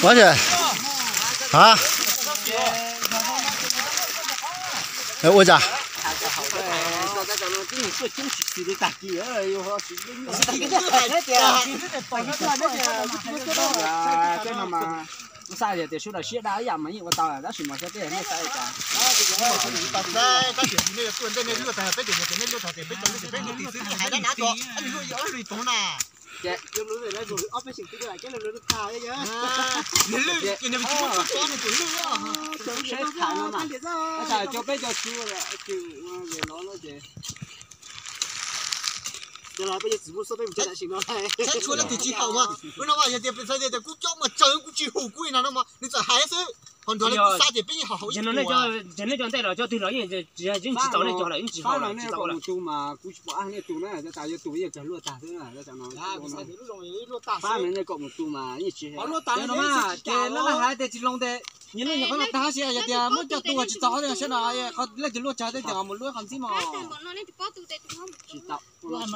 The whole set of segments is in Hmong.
Ua cas? Ha? Ua cas? Kuv xav tias tias sub daws siab dab ib yam mas yeej ua tau, tab sis mas xyov tej nej xav li cas. Tab sis nej tuaj ntej nej luaj tag, peb tias nej luaj tag tias peb cov lub tias peb lub tias xwb, hais dab nav ko, luaj ib ob lub li toog na. Cov peb cov tsis, cov los peb cov txiv muaj xub peb mus tsev tam sim no. Saib tshuav leej twg tsis haum mas, ua no mas yog tias peb xav tias kuv coj mas tsawg kuv tsis haum kuv li no no mas nws txawm hais xwb, ho nrog nej kuj xav tias peb yeej haum haum ib tug. Ces nej cov ntej los cov twg los yeej tsis txaus nej cov lawm, yeej tsis haum lawm, tsis txaus lawm. Tus mas kuv tsis pom nej tus na, tas yuav tus yeej tag luaj tag xwb na. Fab no nej kom mus tu mas yeej tsis, ces lawv hais tias tsis loo tes nyias lub nyuag qhov no tag si, yog tias muab coj tu tsis txaus qhov sab no, qhov leej twg luaj tsawg tej ces ho mus luaj qhov ntxib mog. Tsis tau,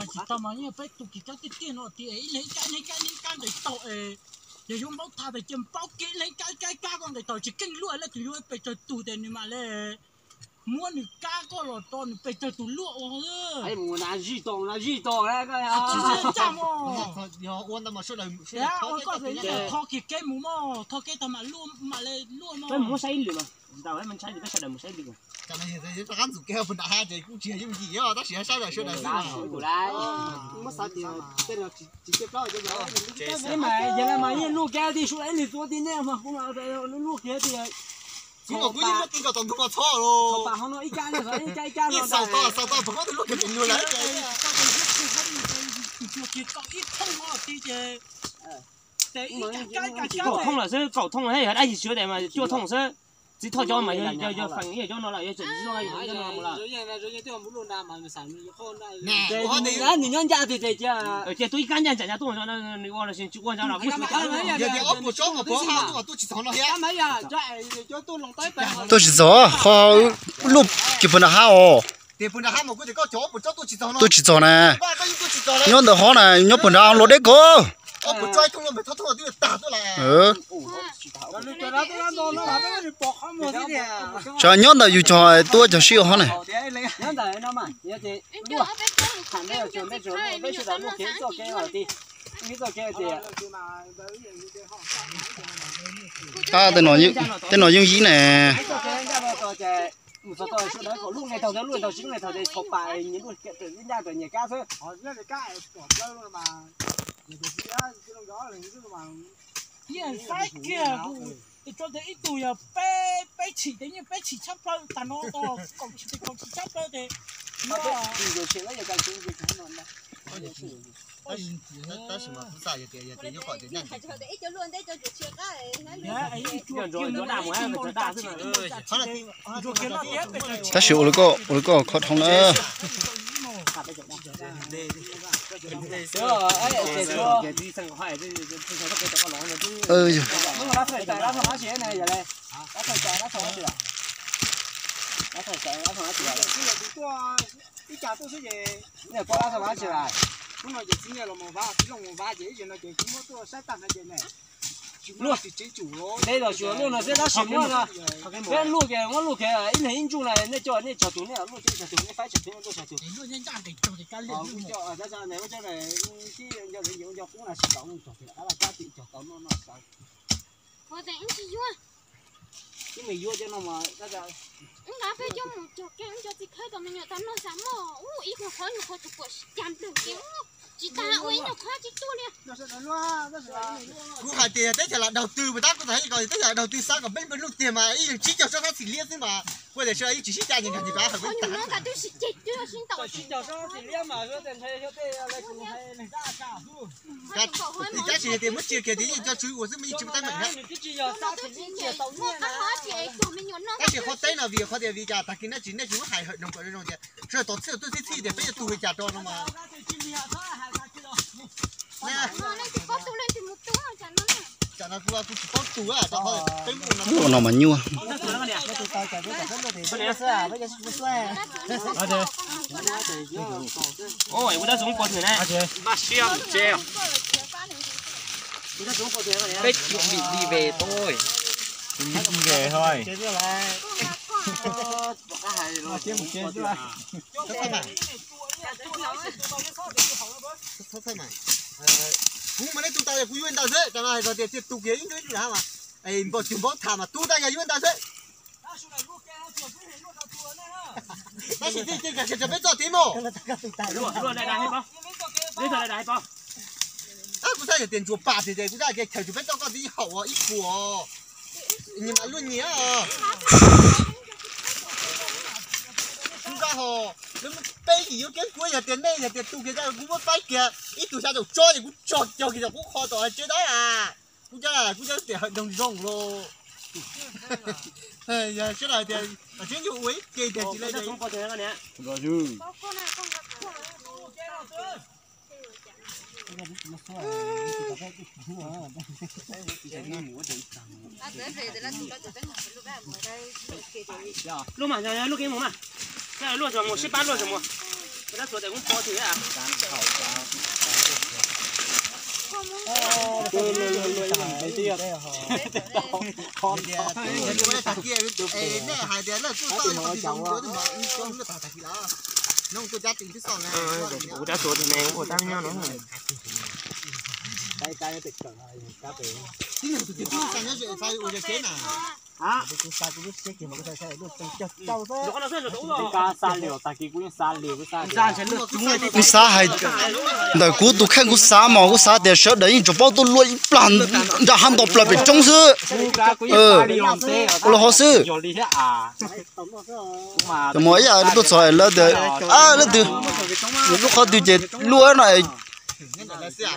tsis tau mas yeej peb tus kis kab tiag tiag no tias ib leeg ib kab, ib leeg ib kab, ib kab nqis tau es yog yuav npaub tha tes cia npaub kiag ib leeg ib kab, ib kab ib kab koj nqis tau tsis keej luaj, leej twg yuav pes tsawg tug tes nws mam li muab nws kab koj los rau nws pes tsawg tus luaj ua. Mus na zij tau na zij tau na. Tsis tau mog. Ua koj tho kiag kev mus mog, tho kev tag mam luaj mam li luaj mog. Peb mus saib ib lwm mas, ntawd peb ntshai peb sawv daws mus saib ib lwm. Rov qab ntxum kev pem nram hav ces kuj tsis yog yooj yim tab sis saib daws sawv daws xwb. Muab xav tias tej no tsis, tsis, mas yog mas yeej luaj kev tiag, sawv daws ib leeg tuav tib nej mas kuv luaj kev tiag. Kuv mas kuv yeej luaj kev nkaus tom ntug mas txhob los. Xaus tau, xaus tau, pom koj tus luaj kev pem nus lawm. Kaum thooj lawm xwb, kaum thooj lawm, yog dab tsi siv tes mas cuaj thooj xwb. Txiv Thoj cov mas yog feem yog cov no lawm, yog tseem zoo cov no mus lawm. Nws nyob ncaj tiag tiag cia. Ces tus ib kab ncaj ntsam nyas tuaj, nws ua los sis tsis ua ntawd los kuj xav. Tuaj tsis txog, qhov luaj kiag pem nram hav os. Tuaj tsis txog na. Nyob ntawm hov na, nyob pem nram luaj deb kawg. Tsam nyob ntawm yus cog tuaj cog sib ua hov na. Tej no yeej yib ne. Yeej saib kiag, ib tug yog peb, peb tshim tes yeej peb tshim tshaj plaws tas no, kaum tshim tes kaum tshim tshaj plaws tes. Tab sis ua li koj khob dhau na. Luaj, teb los xyuas luaj no xwb tab sis muab, peb luaj kiag muab luaj kiag ib leeg ib ntsuj na, nej coj nej cog tus, nej luaj cog tus, nej faib cog tus, nej luaj cog tus. Nqa peb coj mus cog kiag cov txiv khawb tom me nyuam tau noj xav mog, ib qho nyuam qhuav tsuas puam sib cag nplawg kiag, tsis tas ua ib nyuag qhov tsis tuaj li. Kuv hais tias teb chaws lam daug twg mas tab kuv txawm hais kom teb chaws lam daug twg xav kom peb peb luaj tiag mas ib leeg tsib caug tsob tab xim liab xwb mas ua tias sawv daws yeej tsis sib cag nyias nrog nyias pab hawm peb tag. Ib tab sis tias muab tsiaj kiag tias yeej cov tswv ua xwb mas yeej tsis muaj teeb meem na. Tab sis qhov teb no vim qhov tias vim cas tag kis no tsis, nej tsis muab hais hawm noog kom zoo tias sawv daws tos txhij tuaj txhij txhij tias peb yuav tu li cas rau no mas. Tsam no kuv, kuv tsis paub tu rau qhov peb muaj no mas nyuaj. Peb chuẩn bị đi về thôi. Đi về thôi. Kuv mas neb tu tas yog kuv yuav ntawd xwb, tas no hais tias thiaj tu kiag ib ntu ib ntu mas npaum cuag npaum tham mas tu tas yog yuav ntawd xwb. Tab sis thiaj li peb txoj tid mus. Kuv xav yog tias ntsuas pam tiag ces kuv xav tias chaws tsuas peb txoj koj tib haum ib puas. Nyias mam luaj nyias. Kuv xav ho peb yim yuav kev kuv yog tias nej yog tias tu kiag kuv muab faib kiag ib tug xya caum tsob ces kuv tso cog kiag tom kuv qhov tom tsev dab. Kuv cov, kuv cov tias hawm doog zoo los. Yog sawv daws tias tseeb yus ua ib ke tias tsis le. Luaj mas, luaj kev mus mas. Luaj tsuas mus sib pab luaj tsuas mus. Tab tsuas tias kuv pov twg a. Nej hais tias lawv tuaj txog no, kuv tab tsuas tias ne, kuv ua tab nyob no. Kuv xav hais ntawm kuv tus kheej, kuv xav mas kuv xav tias sawv daws yeej tsuas paub tuaj luaj ib plag nram hav nto plaws pem roob xwb. Ua li hov xwb. Cov mos ib yam tuaj txog lawv tias, lawv twg, lub qhov twg ces luaj no,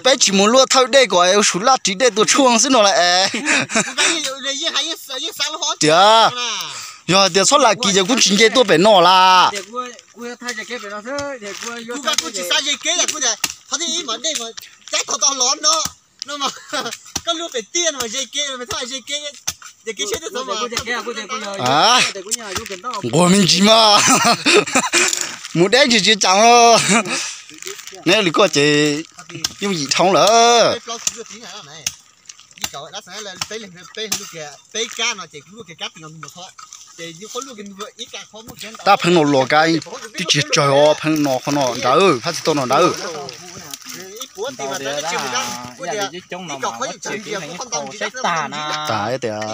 peb tsis mus luaj thawj dej kom ua suv laj ris dej tua tshuaj xwb no las es. Tias, yog hais tias txhob lam kis ces kuv tsis nce tuaj pem no las. Nquag me ntsis mas. Mus deb tsis tsis cas. Neb li koj ces yooj yim dhau lawm. Tab pheej no los ka twb tsis tsawg os, pheej no qhov no nrawd, phab txi tau no nrawd. Tas tias,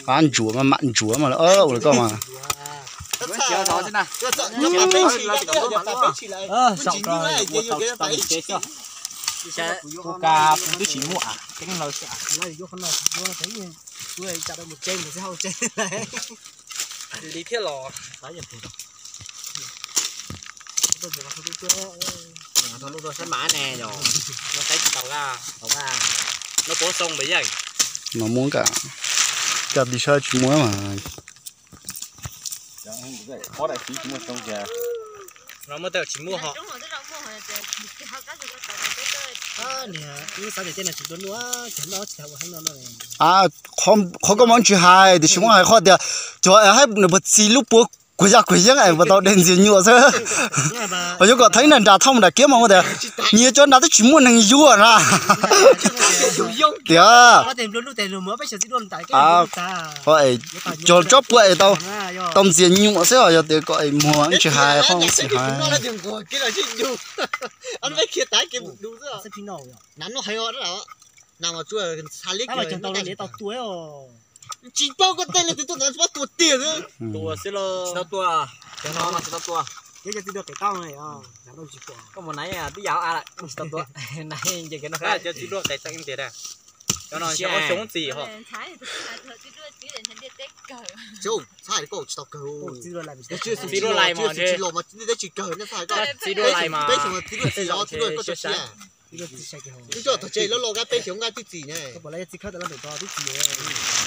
pab ntsuav mas mam ntsuav mas, ua li koj mas. Twb tsis muaj keeb lawm. Li thiaj los. Saib mas ne, no saib tsis tau, no puav xoo npam yeej. No muab kam, caj ti saib tsis muaj mas. No muab tsis muaj ho. Qhov koj muab tsis hais tiam sis muab hais qhov tias cov haib nws puas txi lub puav kuag yaj kuag yeeb es puas tau de ntxias nyuam xwb. Yuav kom theeb nram thauj nram kiab mas tias nyias cov nram twb tsis muaj neeg yuav na. Tias cov tsob puav es tau ntxias nyuam xwb os, yog tias kom muag tsis hais qhov tsis hais. Tsis paub koj tej leej twg tuaj ntawd tsis paub tua tiag xwb. Tua xwb los tsis tau tua. Cov no mas tsis tau tua. Koj mus naiv tib yam a, tsis tau tua. Naiv ces cov txiv duaj tais tseem tias cov no xyov xyoo txi ho. Txiv duaj lais mas, txiv duaj lais mas. Txiv duaj lais mas. Txiv duaj tog tsev loj loj nqa peb xyoo nqa twb txi ne.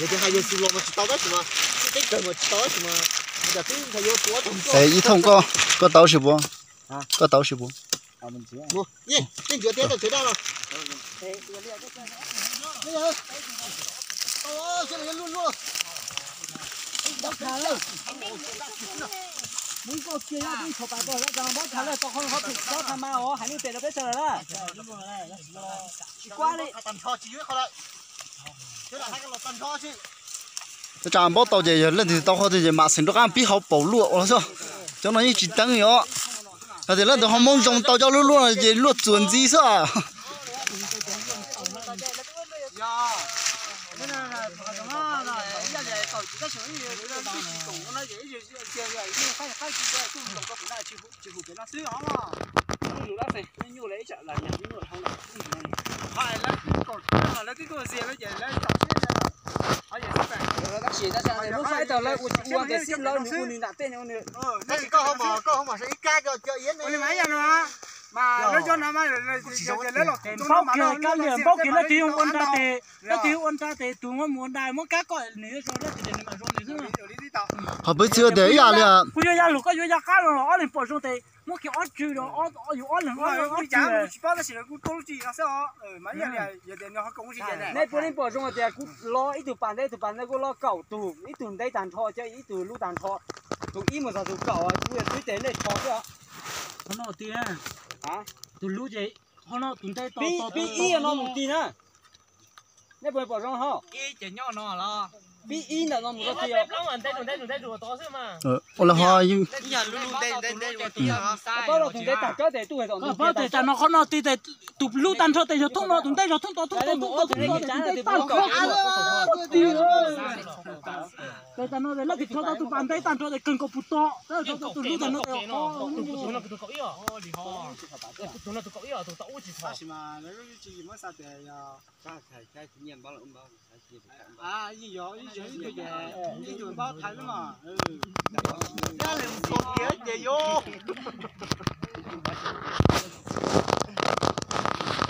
Yog tias hais yog xws los mas tsis tau tab sis mas, teb kawg mas tsis tau tab sis mas, yog twb ntshai yuav tua. Ib thooj koj tau sis puas? Koj tau sis puas? Tej ntsuav tiab tau tsev daj los. Mob tshaj lawm. Mus ib koj kiag nyob twb ib tshav pas koj, mob tshaj lawm, tau qhov qhov phem txhob tha mas os, hais lub pem rau peb sawv daws na. Tsis kuab li. Ua cas npaub tau ces yog leej twg tau qhov twg ces mam xeem rov qab pib hauv paus luaj ua xwb. Cov no yeej tsis teeb li os. Yog tias leej twg ho muab zoo tau cov lub luaj no ces luaj txuas ntxiv xwb. Tab sis tab sis lawv muab faib tau lawv ua tsis ua ces xib lawv nws ua nws nram tej nws ua nws. Npaub kiag kab liam, npaub kiag leej twg ua nra tes, leej twg ua nra tes tus muab mus ua nra muab kab koj nws yuav zoo leej twg ces nws mam zoo nws xwb. Ho peb txhia tias ib yam li kuv yuav ya lug koj yuav ya qab los ob leeg pom zoo tes muab kiag ob tswg rau yus ob leeg ob tswg. Nej puav leej pom zoo tias kuv lo ib tug pas ntawd, ib tug pas ntawd kuv lo kaum tug, ib tug ntawd tag nrho, ib tug lub tag nrho, tus ib mus txog tus kaum, kuv yog twb tes nej rho xwb. Qhov no tiag, tus lub ces qhov no tus ntawd to, pib ib no mus ti na. Nej puas pom zoo ho? Pib ib ntawm no mus rau ti. Ua li ho, paub los tus ntawd tag kawg tes tuaj tom no, paub tes tam no qhov no ti tes tus lub tag nrho tes yog thoob no, tus ntawd yog thoob tod thoob tod thoob tod thoob tod tes tag nrho. Tes tam no leej twg rho tau tus pas ntawd tag nrho tes kawg nkaus puv tom, rho tau tus lub tag nrho tes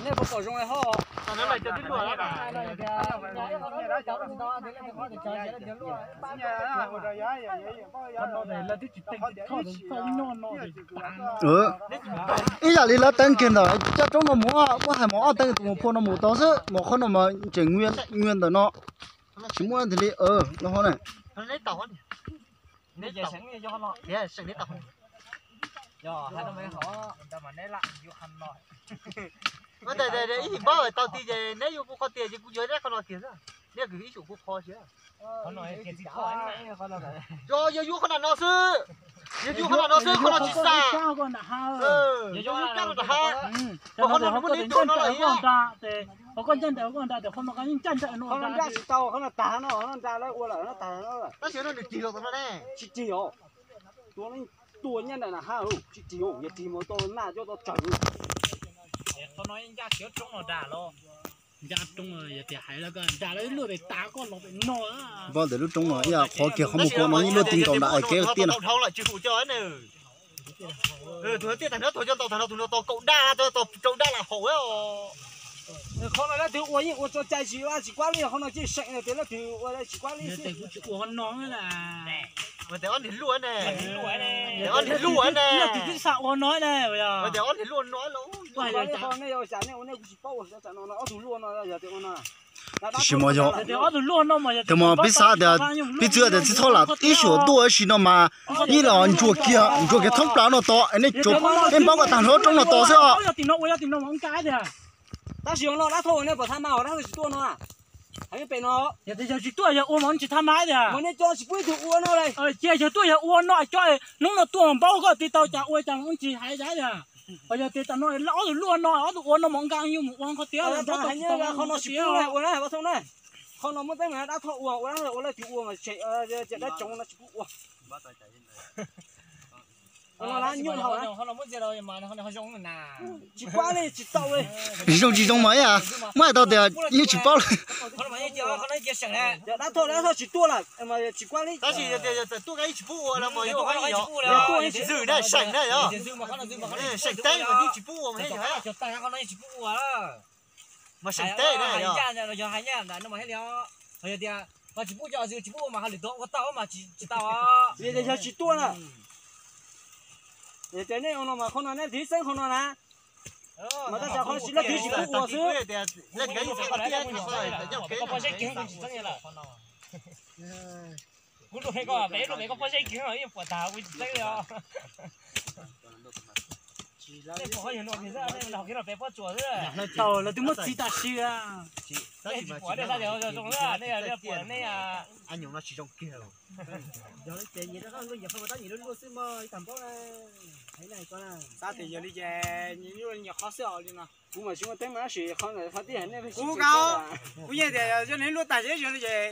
Nej puas pom zoo li ho? Ib yam li lawv teev kiag ntawm cov roob no mus, muab hais mos ob teev tus mus phua no mus tau xwb, mos qhov no mas tseem nyuaj ntawm no. Tsis muaj tiag li los ho na. Ib him npaub tau ti ces neb yuav kuv qhov tias ces kuv yuav neb qhov no kiag xwb. Neb kws ib tsum kuv qhov siab. Yog yuav yuav qhov nram no xwb, yog yuav qhov nram no xwb, qhov no tsis xam. Yog yuav kab no nram hav, qhov no muaj neb tua no lawm. Qhov no nraj tsis tau, qhov no tag no, qhov no nraj lawv ua lawm no tag no. Tab sis no nws rig los tom no ne. Tsis rig os. Tua, tua nyob nram nram hav, tsis rig os, yog rig mas tau naj coj tau tsawg. Qhov no ncaj siav roob no dag los. Ncaj roob yog tias hais lawv dag lawv luaj tes tas koj los pem no. Npaub tias lub roob no ib yam qhov kiag qhov mus pua no yeej luaj ti nkaus nram kev tiaj na. Tus tiaj tag nrho thaum coj tau tag nrho tus no tau kaum daj, tau rau daj lam haum. Qhov no leej twg ua yeej ua tso cai tsis, tsis kuab li, qhov no tsis seem tias leej twg ua tsis kuab li xwb. Kuv tsis ua qhov no na. Tes ob niag luaj ne. Tes ob niag luaj ne. Leej twg twb xav ua no ne. Tes ob niag luaj no. Nej yog xav nej ua nej kuv tsis paub ua tam no no ob tug luaj no yog tias ua no. Tab sis mas yog, tes mas peb xav tias peb txwv tias tsis txhob lam ib suam tuaj ib si no mas ib los ntsuag kiag, ntsuag kiag thoob plaws no tod, nej tsuas, nej npaub kom tag nrho roob no tod xwb os. Tab sis no dab thoj nej pom tha mas dab thoj tsis tuaj no. Hais pem no. Yog tias yog tsis tuaj yog ua mas tsis tha mas tiag. Mas nej cov tsis pub ib tug ua no lawm. Cia yog tuaj yog ua no cov hnub no tuaj npaub koj tiv tau cas ua cas tsis hais cas tiag. Yog tias tam no ob tug luaj no ob tug ua no mas nqa yus mus ua qhov tiag. Qhov no tsis pub ua na, qhov no muaj teeb meem dab thoj ua, ua dab thoj ua leej twg ua mas tshem, dab tsoov no tsis pub ua. Tsis kuab li, tsis tau li. Zoo tsis zoo mas ib yam muab hais tau tias yeej tsis paub li. Dab thoj, dab thoj tsis tuaj lawm, tsis kuab li. Tab sis yog tias txawm tuaj nqa yeej tsis pub ua los mas yog ua ntxwg na, seem na yog. Seem teb mas yeej tsis pub ua mas. Mas seem teb na yog. Yog tias tsis pub ua mas ho lwm tus ua tau mas tsis tau. Yog tias yog tsis tuaj na. Yog tias nej ua no mas qhov no nej tiv xeeb qhov no na. Mas tab sis qhov tsis leej twg tsis pub ua xwb. Kuv luaj pem koj, pem luaj pem koj pob zeb kiag no yeej puas tag kuv tsis txeeb li os. Nej pom qhov yog no kiag xwb, nej los kiag no pem pob tsuas xwb. Tau lawv twb muab txiv tam sim. Nej tsis pom nej sab zoo xwb, nej pom nej. Yog li ces nyias rau koj luaj nyias qhov mas tab nyias luaj luaj xwb mog, ib tag npaub na. Xav tias yog li ces nyias luaj nyias qhov xwb os li no. Kuv mam tsis muaj teeb meem tab sis qhov ntawd qhov tib hais nej kuv kav, kuv yeej tias yog nws luaj tag zeb zog li ces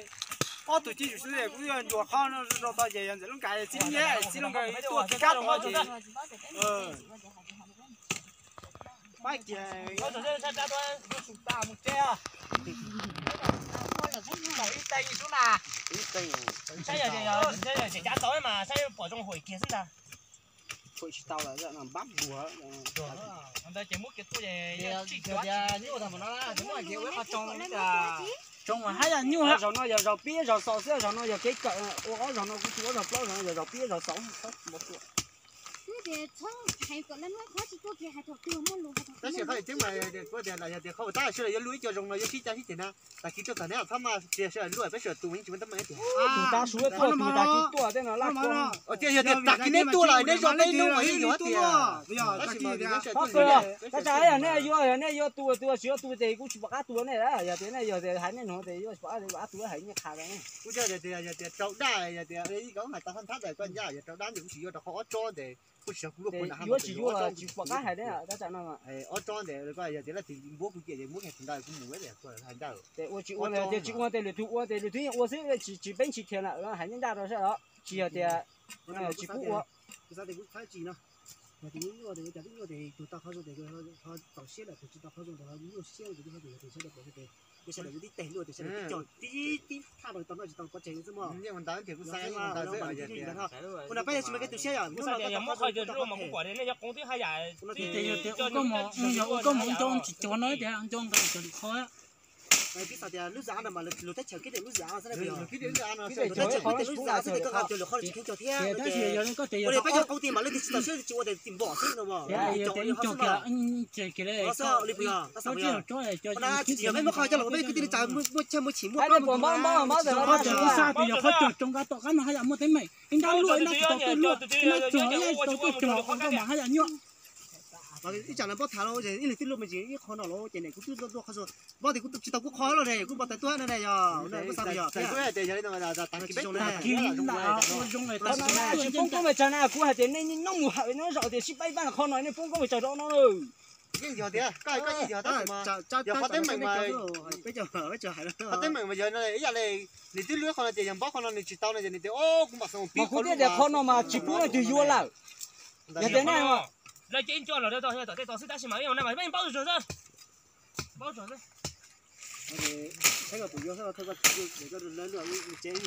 ob tug ci tsum xwb kuv yuav ncuav qhov no rau tod ces yog ntxawm lub nkaus txib nyiab txib lub nkaus tuaj kiag kab rau hauv ces. Pab kiag. Ib teeg xwb na. Saib yog, saib yog tseem cav tau mas saib pom zoo huam kiag xwb ntag. Tsis tau lawm, npab npuag. Ntawd ces muab kiag tuaj ces nyuaj tag mas no, ces muab hais kiag ua qhov tsoo. Tsoo mas haj yam nyuaj. Zaum no yog zaum pib zaum xaus xwb, zaum no yog kev kawm ua ob zaug no kuj tsis ua zaug plaub zaug no yog zaum pib zaug xaus. Tab sis qhov tseeb mas kuv tias yog tias qhov tab sis yuav luaj ib co zoo no yuav sib cav sib ceg na. Tag kis tuaj tag neb txhob mas tias sawv daws luaj peb sawv daws tus ib tsis muaj teeb meem tiag. Tus tav su tuaj tus tag kis tuaj tej no laj tias yog tias tag kis neb tuaj lawm neb zoo peb hnub mas yeej yuav tias. Tab sis mas neb sawv daws tuaj, tab sis yog nej yuav, yog nej yuav tus tus tsis yuav tus ces kuj tsis pom qab tua nej, yog tias nej yog tias hais nej no ces yuav tsis pom qab tua, hais nej qha. Kuj yog tias yog tias rau dab, yog tias ib koj hais tau thab thab daim koj ncaj, yog rau dab ces kuj tsis yuav rau qhov ob tsob ces kuj tsis yog kuv luaj puag nram hauv yuav tsis yuav tsis pom qab hais ne. Ob tsob ntawd yog tias leej twg npuab kuv ces muab kiag tus ntawd kuv mus ib hais ntawd. Ces ua tsis ua ces tsis ua ces lwm tus ua ces lwm tus yeej ua xwb, tsis peb tsis khiav lawm hais ncaj ncaj rau sawv daws, tsis yog tias tsis pub ua. Kuv xav tias yog muab qhov cog luaj mas kuv pom tias nej cov qoov twb haj yam, yog ua koj mus cov tsis cog no tias cog nqe cog lwm qhov. Peb xav tias lub zam no mas lub teb chaws kib teb lub zam no xwb, lub teb chaws kib teb lub zam xwb, koj cog lwm qhov tsis kheev cog thiab. Tab sis yog koj tias yog peb cov qoov tias mas leej twg tsis txaus siab tsis ua tias tsis npom xwb no. Yog tias cog kiag li, tsis yog peb muab qhov coj los peb kwv tij neej tsa muaj chaw muaj chim muaj pab muaj tus no. Kuv xav tias yog qhov cog tsoo nqa tom qab no haj yam muaj teeb meem, ib nrab luaj ib nrab tsis tau tuaj luaj, ib nrab txog ib nrab tsis tau tuaj cog qhov no mas haj yam nyuaj. Ib tsam no npab tham los ib leeg twb luaj me ntsis ib qho no los ces nim kuv twb luaj qhov xwb, npab tias kuv tsis tau kuv qhov los ne, kuv npau taws tuaj no ne, yog kuv xav tias yog tsis zoo ne. Tsis poob koob pes tsawg na, kuv hais tias nej nyob mus hawm nyob zaum tias sib paib npaj qhov no nej poob koob pes tsawg rau no. Yeej yog tiag, koj hais koj yeej yog tab sis mas yog qhov teeb meem mas, qhov teeb meem mas yog ib yam li nws twb luaj qhov no ces yog npab qhov no nws tsis tau no ces nws tias o kuv mam xav mus pib qhov no mas tsis pub leej twg yuav lawm. Yog tias nej lawv ces nco los tom tej tom xwb tab sis mas npab zog xwb.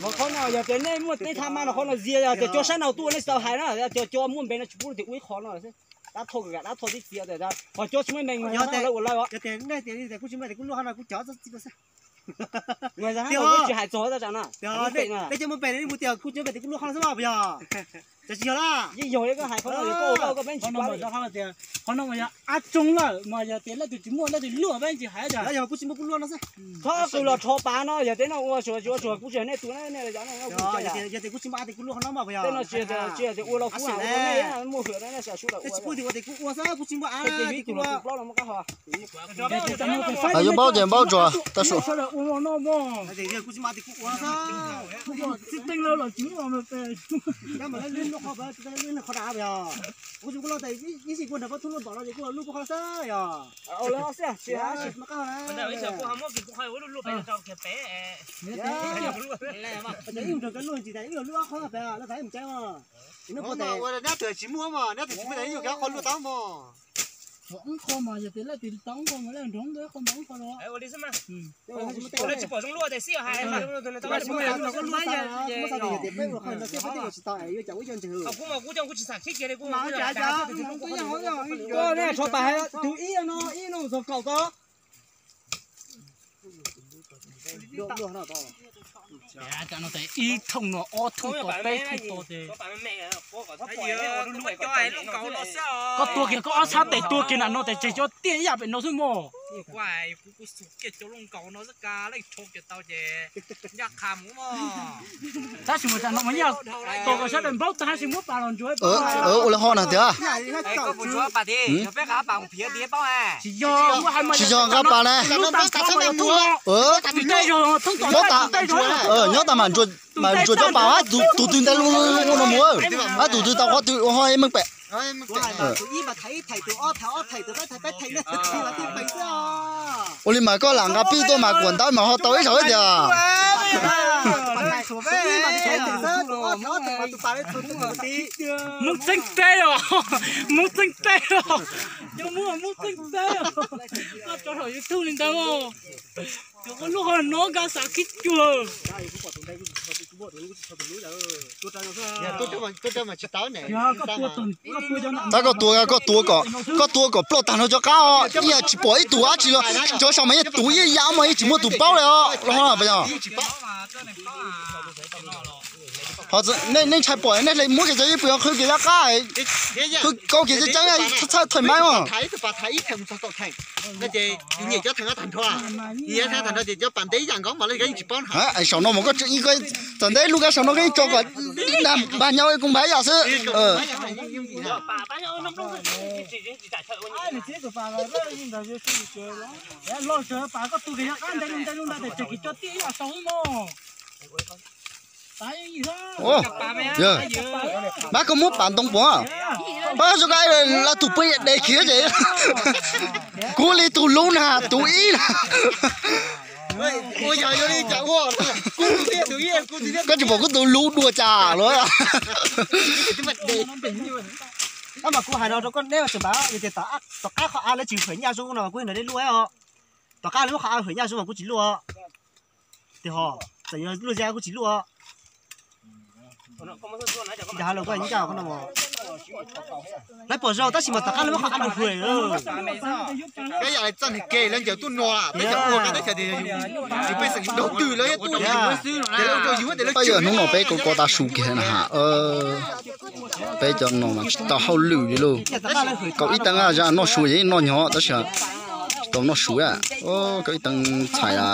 Mas qhov no yog tias nej muaj nej tha ma no qhov no zias yog tias cov sab no tuaj nej tsis tau hais na, yog tias cov muaj npe no tsis pub tias ua ib qho no xwb. Dab thoj kam dab thoj tib txiav tias qhov cov tsis muaj npe no lawv ua lawv os. Kuv tsis muaj npe kuv tsis hais txog tab sis na. Peb cov muaj npe nej mus tias kuv tsis muaj npe kuv luaj qhov no xwb mas puas yog? Tsis yog la. Yeej yog li koj hais qhov no, koj peb tsis pab li. Qhov no mas yog ab tsoo lawm mas yog tias leej twg tsis muaj leej twg luaj peb tsis hais. Yog kuv tsis muaj kuv luaj no xwb. Txhob qw los rho pas no yog tias no ua suav ua suav kuv tsis yog nej tus na, nej los yog no. Yog tias kuv tsis muaj ab tias kuv luaj qhov no mas puas yog? Tej no tsis yog tias ua los kuv hais ua nej muaj hwm na, nej xav sub los ua. Kuv tsis muaj tias kuv ua xwb, kuv tsis muaj ab tias yog ib tug los tus plaub los muaj qab ho. Yuav paub ces paub tsuas tab sis. Neb twb tsis muaj mas neb twb tsis muaj yuav qhov pem lawv tau ib qho mas yog tias leej twg tau ib qho mas leej nrog nkawd qhov mas ib qho los. Tsis pom zoo luaj tias xib hais. Kuv mas kuv coj kuv tsis xam khib kiag li kuv. Koj ne rho pas hais tus ib no ib no txog kaum tau. Ib thooj no ob thooj to peb thooj to ces. Koj tua kiag koj ob sab tes tua kiag nram no tes tseg cov tiaj ib yam pem no xwb mog. Kuv kuv xum kiag cov lub nkaus no xwb, ka leej rho kiag tau ces ncaj qha mus mog. Tab sis mas tam no mas yog kom kom sawv daws npaub tag sis muab pas los ntsuas. Ua li ho na tiag. Koj puas ntsuas pas thiab? Yog peb nqa pas mus phiv tiag paub. Tsis yog, tsis yog nqa pas na. Lub tag nrho mas yog thoob no. Tus tej zog thoob tom tej zog. Nyob tas mas ntsuas cov pas, tus twg ntawd no mus, tus twg tau qhov twg ua ho meej pem. Ua li mas koj lam nqa pij tuaj mas kuam ntawv mas ho tau ib zaug tiag. Hmoob txeeb teb os, Hmoob txeeb teb os, cov Hmoob Hmoob txeeb teb os. Koj tso saum YouTube li ntawd, cov lub qhov no nkag xav khib cuag. Tab koj tua, koj tua kom, koj tua kom ploj tag nrho cov qab os, ib yam tsis pom ib tug dab tsi los, cov saum mas yeej tus ib yam mas yeej tsis muaj tus paub li os. Nej ntshai pom nej li muab kiag cov ib puas qhwv kiag cov qab, qhwv kaus kiag cov txawj txhawj thaij maiv os. Saum no mas koj txawm ntev lub kab saum no koj yeej tso kom npag nyo koos npag yam xwb. Mas koj muab pas ntoo pov, pab zoo kab lawv tus pw de khiav ces kuv li tus lub na tus ib na. Koj tsis pom kuv tus lub dua cas los. Mas kuv hais no rau koj neb tseem npam, yog tias tom qab qhov av lawv tsis hawm nyaj zoo no kuv yog nrog neb luaj os. Tom qab lawv muab qhov av hawm nyaj zoo mas kuv tsis luaj. Tias ho, txawm yog luaj zaj kuj tsis luaj. Lawv pom zoo tab sis mas tom qab lawv muab qhov av hawm. Peb yam li txoj niag ke lawv ncaws tuaj no, peb cov ua ka teb chaws tias yus tsis pej xeem daug twg lawv tuaj, ces lawv ua rau yus tias lawv. Hnub no peb ko ko tav su kiag na ha. Peb cov no mas tsis tau hauj lwm li lauj. Kaum ib teev zaj noj su yeej noj nyob tab sis tsis tau noj su. Kaum ib teev txhais a.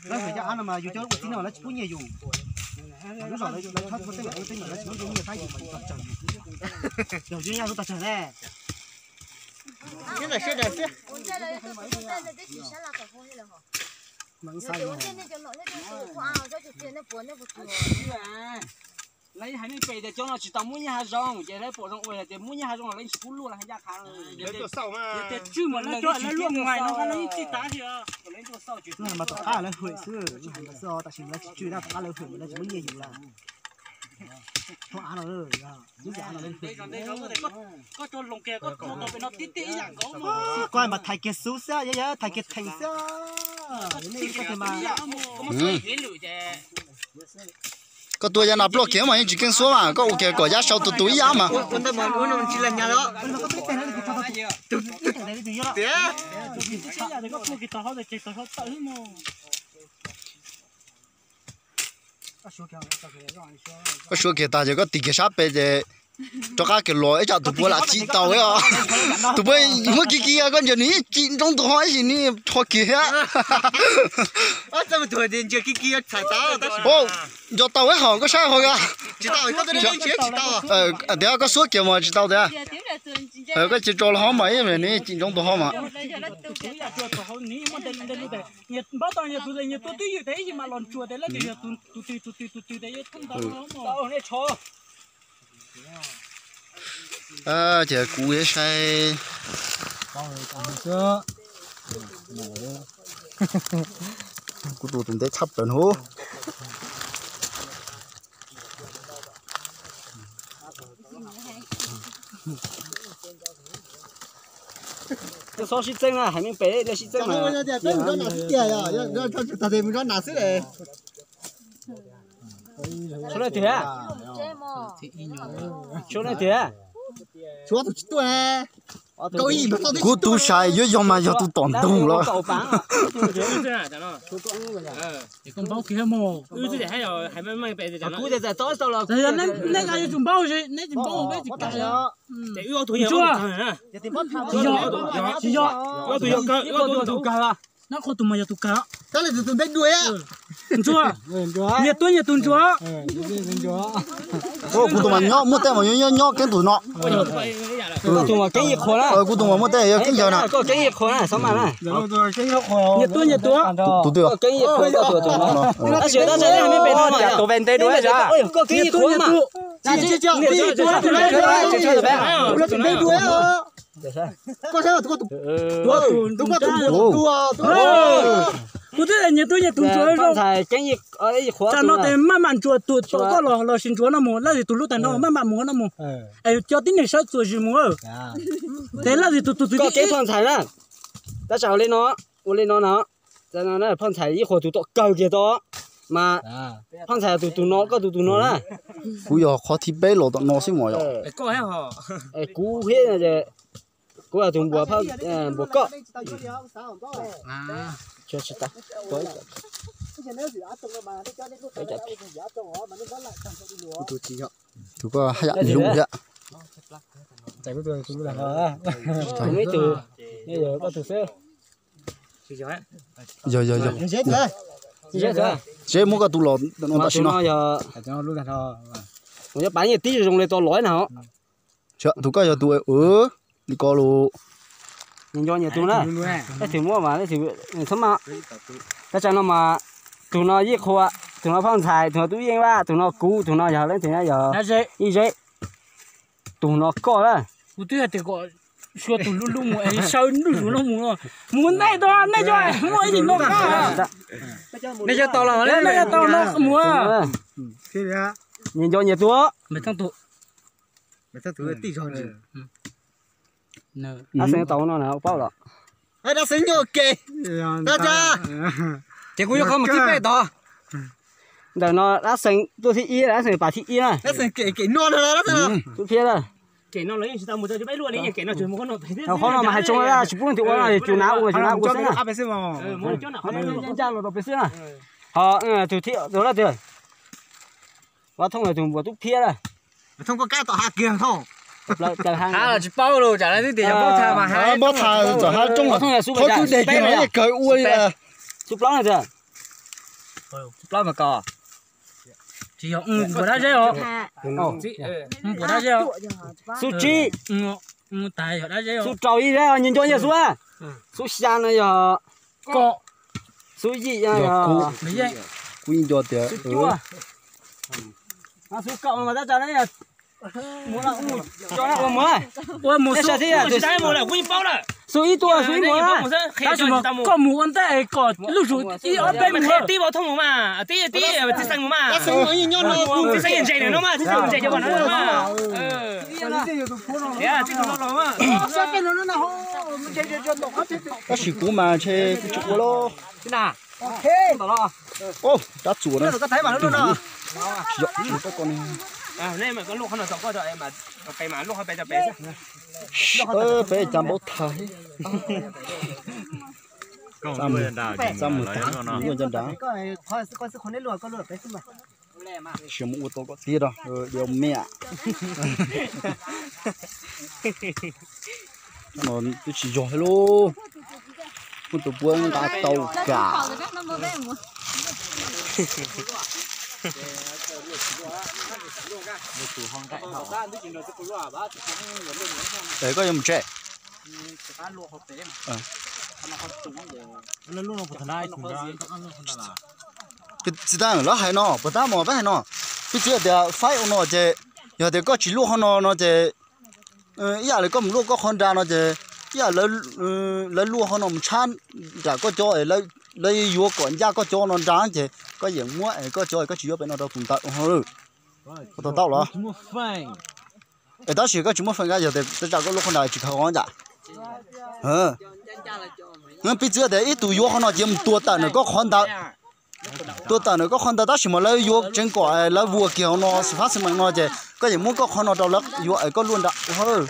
Lawv hawm cov av no mas yus cov ua txiv no lawv tsis pub nyiaj yus. Lub zos lawv thab thua tej yam ua tej no lawv tsis muab nyiaj tab yus mas yus tau tsawg. Yog yus nyaj lub tau tsawg ne. Lawv hais nej pem tias cov no tsis tau muab nyiaj hav zoov ces lawv pom zoo ua hais tias muab nyiaj hav zoov los lawv tsis pub luaj lawv hais ncaj qha. Yog tias tswj mas lawv luaj mais no lawv yeej txij tav li. Mas tom qab lawv hawm xwb, xwb tab sis lawv tsis tswj na, tom qab lawv hawm mas lawv tsis muab nyiaj yus lawm. Thoob av no, lub av no lawv hawm. Koj mas thaiv kiag xub xwb, yog thaiv kiag theem xwb. Koj tua yav nas ploj kiag mas yeej tsis keej suab mas koj ua kiag kom yab sau tus tus ib yam mas. Koj suav kiag tag ces koj tig kiag sab pem ces rov qab kiag los ib tsam tus puav lam tsim tau os. Tus puav muab kiv kiv koj ntsia nws yeej tsim ntsoov tus ho ib sim nws rho kiag thiab. Nco tau ib hom koj saib ho. Tias koj suav kiag mas tsis tau tiag. Koj tsis tso los ho mas ib nws tsim ntsoov tus ho mas. Ces kuv saib kuv tus tus ntej tshaj plaws no. Koj txhob sib txeeb na, hais meej pem nej sib txeeb na. Suav leej twg? Suav leej twg? Suav tus tsis tuaj. Kuv tus sai yuav yog mas yog tus tom ntug los. Nej yuav tsum npaub, neb tsis npaub peb tsis kam. Ntsuag, tsis yog, ntsuag, neb qhua tus mas yog tus kawg. Ntsuag, nyias tuav nyias tus ntsuag. Kuv tus mas nyob muaj tej mas nyob nyob keeb tus no. Kuv tus mas muaj tej yog keeb yawg na. Nyias tuav nyias tus. Tus twg? Nyias tuav nyias tus. Kuv twb nyias tuav nyias tus ntsuag zoo. Tam no tes maj mam ntsuas tus tom koj los sis ntsuas no mus, lawv tus lub tag no maj mam mus no mus. Es cov tib neeg sawv txuas zis mus. Tes lawv tus tus tus koj keeb phoj ntxhais na. Tab sis ua li no, ua li no na. Phoj ntxhais ib qhuas tus tom kawg kiag tau, mas phoj ntxhais tus tus no, koj tus tus no na. Kuv yog qhov thib peb los tom no xwb mas yog. Kuv thiab, kuv yog tus npuas, npuas koj. Tus koj haj yam lus thiab. Yog yog yog. Zeb muab koj tus los no tam sim no. Kuv yuav pav nyias tib zoo zoo li tau los na. Tus koj yog tus li ko lus. Nco nyias tus na. Leej twg muaj mas leej twg txhob maj. Tab sis no mas tus no Yij Qhua, tus no Phoj Ntxhais, tus no Tub Yeej Vaj, tus no kuv, tus no yog leej twg na, yog Yij Zeb. Tus no koj na. Kuv twb hais tias kom xyuas tus lub lub mus es sawv nruj zus no mus no. Mus nej tau, nej cov muaj ib yim no. Nej cov tau los nej cov tau no mus. Nco nyias tus. Dab Xeeb tau no na, paub los? Dab Xeeb nyuaj kev. Ces kuv yuav qhov mus thib peb tod. Ntawm no Dab Xeeb tuaj thib ib, Dab Xeeb pas thib ib na. Tub Phiab na. Qhov no mas hais tso tsis pub leej twg ua no, tsuas nav ua, tsuas nav ua xwb na. Ncaj los rau pem xwb na. Ho tus thib, tus no tiag. Vaj Thooj tus npuas Tub Phiab na. Tsis paub los tsam twb tias yog npaub tha mas hab, npaub tha txawm hab roob, qhov twb deg kiag no yeej kawg ua li. Xub plaub na tiag. Xub plaub mas ko. Tsis yog, npuas dab zeb os. Npuas dab zeb os. Xub tsib. Xub rau ib zeb, nco nco yog xub. Xub xya no yog ko. Xub yim yog kuv nco tias xub cuaj. Xub kaum no mas tab tsa mus, ua mus, ua mus xub ib tuaj, xub ib mus. Tab sis mas koj mus ua ntej es kom lub zus ib ob peb mus. Tab sis kuv mas ntshe kuv tsis ua lawm. Dab txuas na. Peb cas npaub tha. Txaj mus tag, mus nco nco nrad. Sia mus ua tau kom tiag, me. No twb tsis yog thiab lauj. Muaj tus puab nqa tau kam. Es koj yuav mus tsev? Txiv Tav, lawv hais no, puas tab mos peb hais no, peb txiv tias faib ua no ces, yog tias koj tsis luaj qhov no no ces, ib yam li koj mus luaj koj qhov nra no ces, ib yam lawv luaj qhov no mus tshab nram koj cov, lawv yuav kom ncaj koj cov no nra ces koj yeem muab es koj cov koj tsis yuav pem no rau tus ntawd ho. Koj to taub los? Es tab sis koj tsis muaj feem, yog tias tab tsam koj luaj qhov nra tsis khaws qhov ncaj. Peb txiv tias ib tug yuav qhov no ces mus tua tawm ntawm koj qhov ntawd. Tua tawm ntawm koj qhov ntawd tab sis mas lawv yuav tseev kom lawv vuas kiag hauv no xim fab xim meem no ces koj yeem muab koj qhov no rau lawv yuav es koj luaj nra hawb.